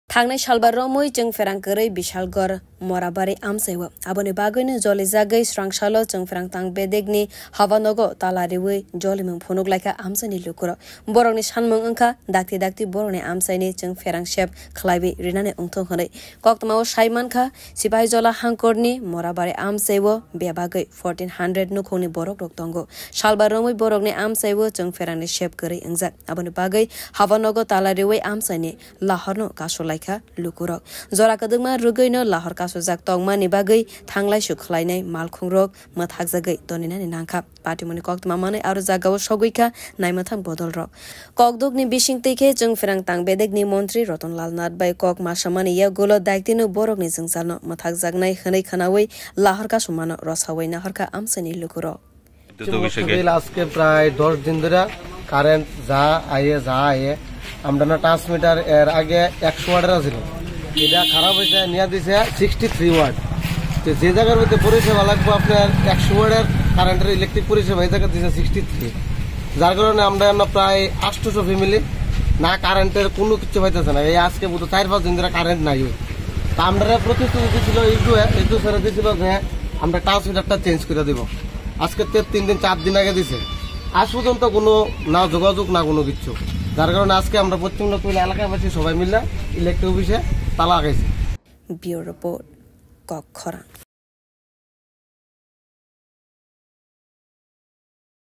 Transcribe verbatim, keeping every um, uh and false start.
Thangnai salbar romwi chwng pherang kwrwi Bishalgarh Morabari amchai-o. Aboni bagwino jolijagwi swrangsalo chwng pherang tang bedekni hawanogo tala riwi jolimung phunuk laikha amchaini lukurok. Borokni sanmung wngkha dakti dakti borokni amchaini chwng pherang sep khlaiwi rinani wngthung hwnwi. Koktwmao sai mankha, Sipahijola hangkorni Morabari amchai-o bebagwi fourteen hundred nukhungni borokrok tongo. Salbar romwi borokni amchai-o chwng pherangni sep kwrwi wngjak. Aboni bagwi hawanogo tala riwi amchaini lahorno kasulaikha lukurok. Jora kwdwkma rwgwino lahor kasujak tongmani bagwi thanglaisu khlainai malkhungrok mwthakjagwi toninani nangkha. Patimoni koktwma manwi aro jagao sogwikha naimwthang bodolrok. Kokdukni bisingtwi khe chwng pherang tang bedekni montri Roton Lal Nath bai kok masamani yagulo daitino borokni jwngjalno mwthakjaknai hwnwi khwnawi lahor kasumano rosawi nahorkha amchaini lukurok. তো তো বিষয়ে আজকে প্রায় দশ দিন ধরে কারেন্ট যা আয়ে যা আয়ে, আমরা না ট্রান্সমিটার এর আগে একশো ওয়াটের ছিল, এটা খারাপ হয়েছে, নিয়ে দিছে সিক্সটি থ্রি ওয়াট। তো যে জায়গার মধ্যে পরিষেবা লাগবে আপনার একশো ওয়াটের কারেন্টের ইলেকট্রিক পরিষেবা, এই জায়গায় দিছে সিক্সটি থ্রি। যার কারণে আমরা এখানে প্রায় আটশোশো ফ্যামিলি না কারেন্টের কোনো কিছু পাইতেছে না। এই আজকে বুধ চার পাঁচ দিন ধরে কারেন্ট নাই। তা আমরা প্রতিশ্রুতি দিছিল একটু, একটু ছেড়ে দিছিল যে আমরা ট্রান্সমিটারটা চেঞ্জ করে দিব। আজকে তে তিন দিন চার দিন আগে দিছে, আজ পর্যন্ত কোনো না যোগাযোগ না কোনো কিছু। যার কারণে আজকে আমরা পশ্চিম লক্ষ্মীপুর এলাকাবাসী সবাই মিলে ইলেকট্রিক অফিসে তালা লাগাইছি। Bureau Report, Kokkhorang.